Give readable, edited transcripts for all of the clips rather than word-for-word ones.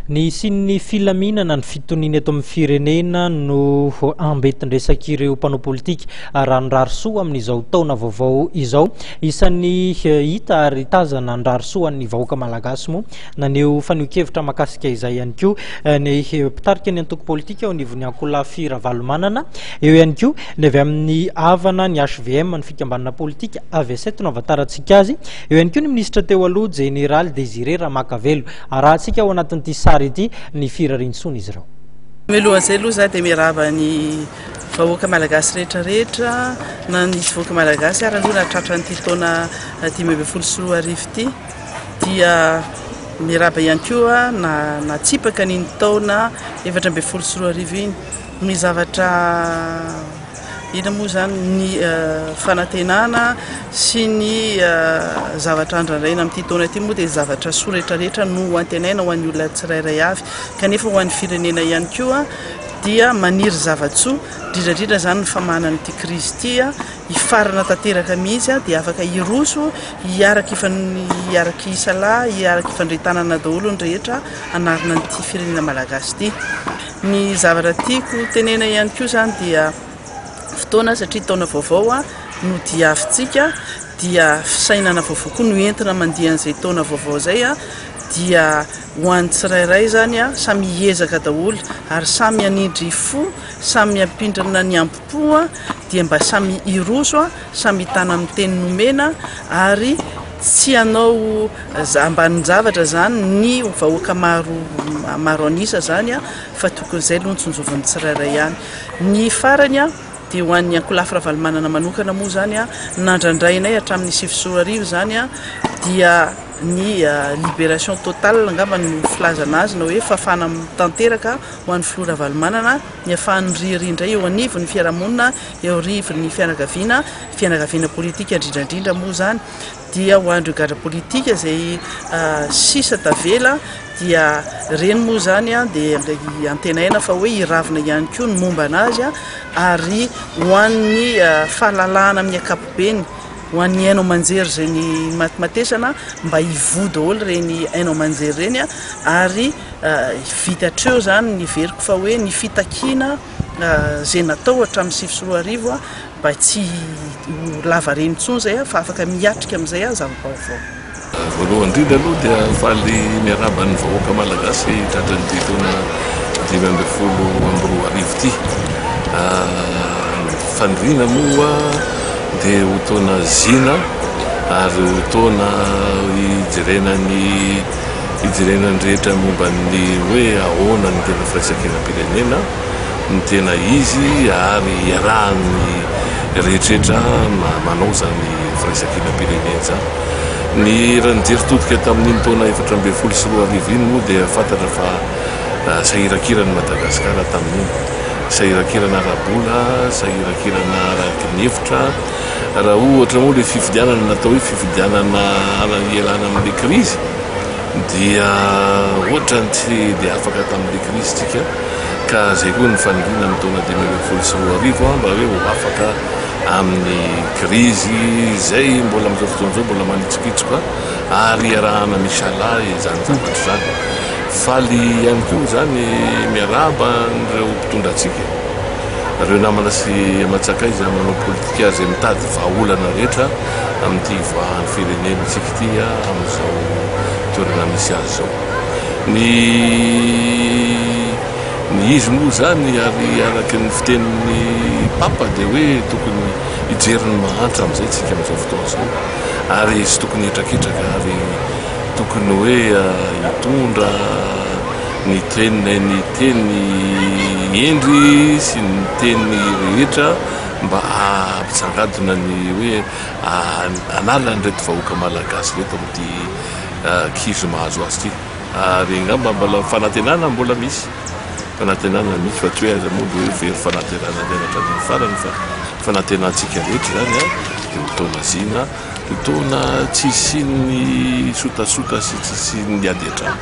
Ny hisian'ny filaminana, ny fitoniana eto amin'ny firenena no ambentin-dresak'ireo mpanao politika raha ny rary soa amin'izao taona vaovao izao. Isan'ny hita ary tazana ny rary soa an'ny vahoaka malagasy moa naneho fanehoan-kevitra mahakasika izay ihany koa ny mpitarika ny antoko politika eo anivon'ny ankolafy Ravalomanana. Eo ihany koa ny avy amin'ny Avana, ny HVM, ny fikambanana politika AV7 no ahafantarantsika azy. Eo ihany koa ny minisitra teo aloha Jeneraly Désiré Ramakavelo. Arahantsika ao anatin'ity sary ity ny firariantsoana izy ireo. Mialohan'izay aloha za dia miarahaba ny vahoaka malagasy rehetra rehetra na ny tsy vahoaka malagasy ary aloha nahatratra an'ity taona 2015 ity dia miarahaba ihany koa na natsipaka an'iny taona 2014 iny. Ny zavatra Inona moa izany ny fanantenana sy ny zavatra andrandraina amin'ity taona ity moa dia zavatra soa rehetra rehetra no antenaina ho an'ny olona tsirairay avy kanefa ho an'ny firenena ihany koa dia maniry zava-tsoa indrindra indrindra izany ny famahana an'ity krizy ity hifarana tanteraka mihitsy dia afaka hiroso hiaraka hiaraka hisalahy hiaraka hifandray tanana daholo ny rehetra hanarina an'ity firenena malagasy ity. Ny zavatra tiako tenena ihany koa izany dia fotoana satria taona vaovao no diavintsika dia fisainana vaovao koa no entina mandia an'izay taona vaovao izay dia ho an'ny tsirairay izany samy hiezaka daholo ary samy hanindry fo, samy hampindrina ny ambo-po dia mba samy hiroso, samy hitana amin'ny teny nomena ary tsy hanao ambanin-javatra izany ny vahoaka maro maro an'isa izany fa tokony izay aloha no tsinjovin'ny tsirairay ihany. Ny farany dia ho an'ny ankolafy Ravalomanana manokana moa izany nandrandrainay hatramin'ny 2009 izany dia ny libération totale angamba no filazana azy na hoe fahafahana tanteraka ho an'ny filoha Ravalomanana, ny ahafahan'ny riria indray eo anivon'ny fiarahamonina, eo anivon'ny fianakaviana, fianakaviana politika indrindra indrindra moa izany dia ho an'ireo gadra politika izay sisa tavela dia ireny moa izany dia antenaina fa hoe hiravina ihany koa ny momba an'azy ary ho an'ny fahalalahana amin'ny ankapobeny, ho an'ny haino aman-jery izay nimatimatesana mba hivoha daholo ireny haino aman-jery ireny ary vita hatreo izany ny heveriko fa hoe ny fitakiana izay natao hatramin'ny 2009 mba tsy ho lavareny intsony izay fa afaka miatrika amin'izay zava-baovao. Voalohany indrindra aloha dia faly miarahaba ny vahoaka malagasy tratran'ity taona 2015 ity. Ny faniriana moa dia ho taona zina ary ho taona hijerena ny hijerena ny rehetra momba ny hoe ahoana ny tena firaisankinam-pirenena. ny tena izy ary iarahan'ny rehetrehetra manao izany firaisankinam-pirenena izany. Ny raha nijery todika tamin'iny taona 2014 iny moa dia fantatra fa sahirankiran'i Madagasikara tamin'iny. Sahirankiran ara-bola, sahirankiran araka ny hevitra. Raha ohatra moa ilay fifidianana natao hoe fifidianana hialana amin'ilay krizy dia ohatran'ny tsy dia afaka tamin'ilay krizy tsika. Ka izay koa ny faniriana amin'ny taona 2015 mba hoe ho afaka amin'ny krizy izay mbola amin'izao fotoana izao mbola manitsikitsoka ary iarahana misalahy izany zavatra izany. Faly ihany koa izany miarahaba an'ireo mpitondra antsika, ireo namana sy aman-tsakaiza manao politika izay mitady vahaolana rehetra amin'ity hivoahan'ny firenentsika ity amin'izao toerana misy azy izao. Ny ny izy moa izany ary araka ny fitenin'ny Papa dia hoe tokony hijery ny mahantra amin'izay tsika amin'izao fotoana izao ary tsy tokony hihetraketraka ary tokony hoe hitondra ny teny ny teny hendry sy ny teny rehetra mba hampitsangadona ny hoe hanala an'ireto vahoaka malagasy ireto amin'ity kizo mahazo azy ity ary angamba mbola fanantenana mbola misy fanantenana misy fa tsy hoe aiza moa dia hoe very fanantenana indray hatramin'ny farany fa fanantenantsika rehetra izany a dia ho taona zina ho taona tsy hisian'ny sotasota sy tsy hisian'ny ady an-trano.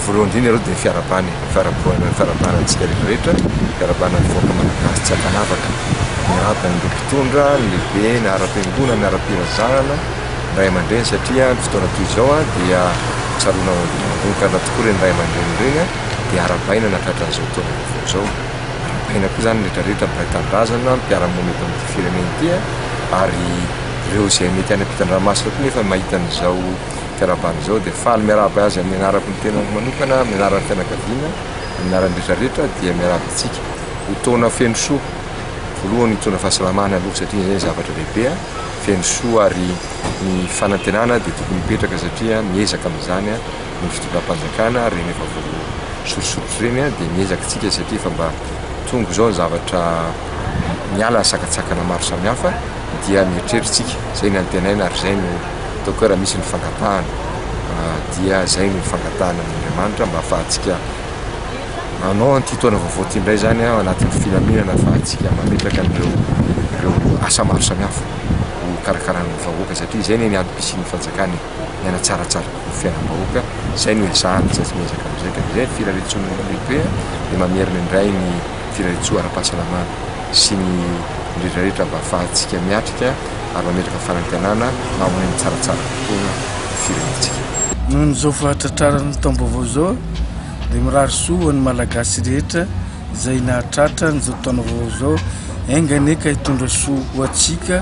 Voalohany indrindra aloha dia ny fiarahabana e, fiarahabana fiarahabana antsika rehetra rehetra, fiarahabana ny vahoaka malagasy tsy ankanavaka, miarahaba an'ireo mpitondra, ny lehibe, ny ara-piangonana, ny ara-pirazanana, ny ray aman-dreny satria ny fotoana toy izao dia Tsaroana manokana tokoa ireny ray aman-dreny ireny dia arahabaina nahatratra an'izao taona vaovao izao. Arahabaina koa izany ny rehetra rehetra mpiray tanindrazana, mpiara-monina eto amin'ity firenena ity ary ireo izay mety any ampitan-dranomasina koa nefa mahita an'izao fiarahabana izao dia faly miarahaba azy amin'ny anarako ny tenako manokana, amin'ny anaran'ny fianakaviana, amin'ny anaran'ny rehetra rehetra dia miarahaba antsika ho taona feno soa. Voalohany hitondra fahasalamana aloha satria izay ny zavatra lehibe, feno soa ary ny fanantenana dia tokony hipetraka satria miezaka amin'izany ny fitondram-panjakana ary ireny efa voasorisoritra ireny dia miezaka isika satria efa mba tonga izao ny zavatra miala ny sakantsakana maro samihafa dia mieritreritra isika, izay no antenaina ary izay no ataoko hoe raha misy ny fangatahana dia izay no fangatahana amin'Andriamanitra mba ahafahantsika manao an'ity taona vaovao ity indray izany ao anatin'ny filaminana ahafahantsika mametraka an'ireo ireo asa maro samihafa ho karakaran'ny vahoaka satria izay anie ny antom-pisian'ny fanjakana e, ny hanatsaratsara kokoa ny fiainam-bahoaka, izay no ezahana tsy maintsy miezaka amin'izay ka dia izay ny firariantsoa lehibe dia mamerina indray ny firariantsoa ara-pahasalamana sy ny rehetra rehetra mba ahafahantsika miatrika ary mametraka fanantenana mba ho any tsaratsara kokoa ny firenentsika. Noho izao fahatratraran'ny taom-baovao izao dia mirary soa ho an'ny Malagasy rehetra izay nahatratra an'izao taona vaovao izao. Enga anie ka hitondra soa ho antsika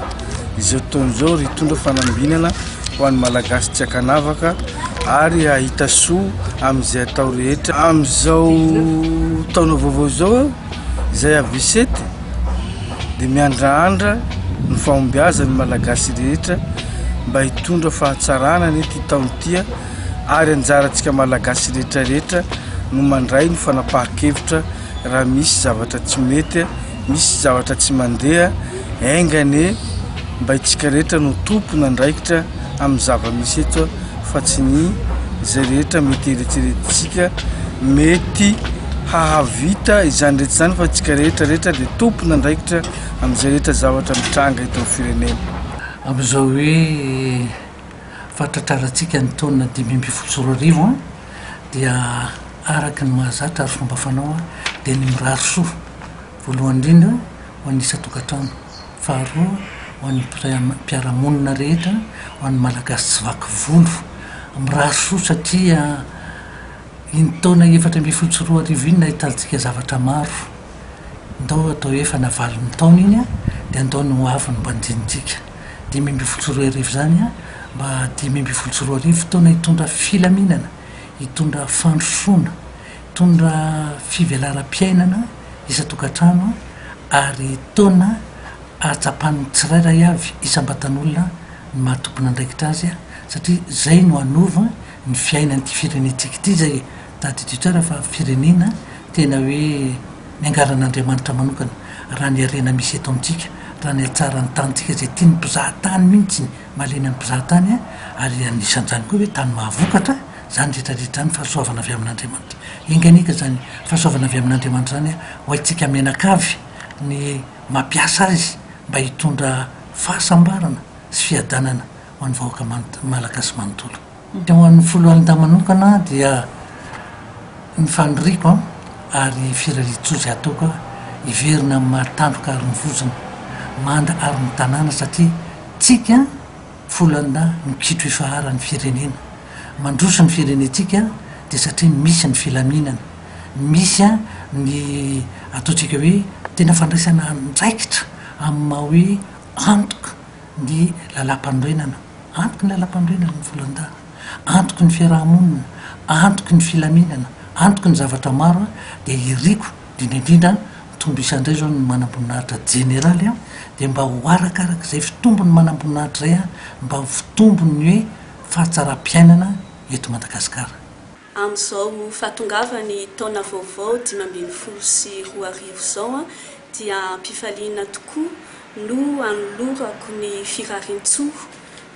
izao taona izao ary hitondra fanambinana ho an'ny Malagasy tsy ankanavaka ary hahita soa amin'izay atao rehetra. Amin'izao taona vaovao izao izay AVC dia miandrandra ny fahombiazan'ny Malagasy rehetra mba hitondra fahatsarana anie ity taona ity ary anjarantsika Malagasy rehetra rehetra no mandray ny fanapahan-kevitra raha misy zavatra tsy mety, misy zavatra tsy mandeha, enga anie mba itsika rehetra no tompon'andraikitra amin'ny zava-misy eto fa tsy ny izay rehetra mety eritreretintsika mety hahavita izany rehetra izany fa itsika rehetra rehetra dia tompon'andraikitra amin'izay rehetra zavatra mitranga eto amin'ny firenena. Amin'izao hoe fahatratrarantsika ny taona 2015 dia araka ny mahazatra ary fomba fanao dia ny mirary soa voalohany indrindra ho an'ny isan-tokantrano, faharoa ho an'ny mpiara-monina rehetra, ho an'ny Malagasy tsy vaky volo. Mirary soa satria iny taona 2014 iny nahitantsika zavatra maro. Ndao atao hoe efa navalon'ny taona iny dia andao ny ho avy no mba andrianintsika. 2015 izany mba 2015 taona hitondra filaminana, hitondra fandrosoana, hitondra fivelaram-piainana isan-tokantrano ary taona ahatsapan'ny tsirairay avy isam-batan'olona ny maha tompon'andraikitra azy satria izay no hanova ny fiainan'ity firenentsika ity izay tadidio tsara fa firenena tena hoe niangaran'Andriamanitra manokana raha ny harena misy eto amintsika, raha ny hatsaran'ny tanintsika izay tian'ny mpizahatany mihitsy mahaliana ny mpizahatany ary anisan'izany koa hoe tany mahavokatra, izany rehetra rehetra izany fahasoavana avy amin'Andriamanitra. Enga anie ka izany fahasoavana avy amin'Andriamanitra izany ho haintsika mianakavy ny mampiasa azy mba hitondra fahasambarana sy fiadanana ho an'ny vahoaka malagasy manontolo. Ho an'ny foloalindahy manokana dia ny faniriako ary firarian-tsoa izay ataoko hiverina amin'ny maha tandroka ary ny vozona, manda ary ny tanàna satria tsika foloalindahy no kitro ifaharan'ny firenena. Mandroso ny firenentsika dia satria misy ny filaminana, misy ny ataontsika hoe tena fandraisana andraikitra amin'ny maha hoe antoka ny lalàmpanorenana. Antoky ny lalàmpanorenana ny volan-dàla, antoky ny fiaraha-monina, antoky ny filaminana, antoky ny zavatra maro dia iriko indrindra indrindra mitombo isa indray izao ny manamboninahitra jeneraly dia mba ho arakaraka izay fitombon'ny manamboninahitra izay mba ho fitombon'ny hoe fahatsaram-piainana eto Madagasikara. Amin'izao fahatongavan'ny taona vaovao 2015 izao dia am-pifaliana tokoa no anolorako ny firariantsoa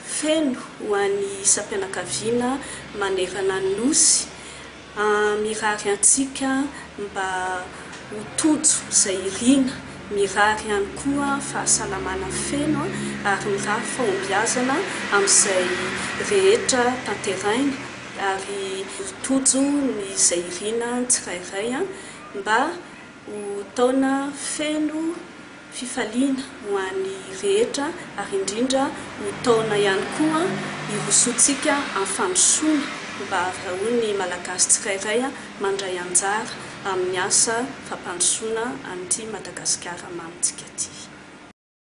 feno ho an'ny isam-pianakaviana manerana ny Nosy. Mirary antsika mba ho tojo izay irina, mirary ihany koa fahasalamana feno ary mirary fahombiazana amin'izay rehetra tanteraina ary ho tojo ny izay irina ny tsirairay mba ho taona feno fifaliana ho an'ny rehetra ary indrindra ho taona ihany koa hirosoantsika amin'ny fandrosoana. mba ahazahoan'ny Malagasy tsirairay mandray anjara amin'ny asa fampandrosoana an'ity Madagasikara mamintsika ity.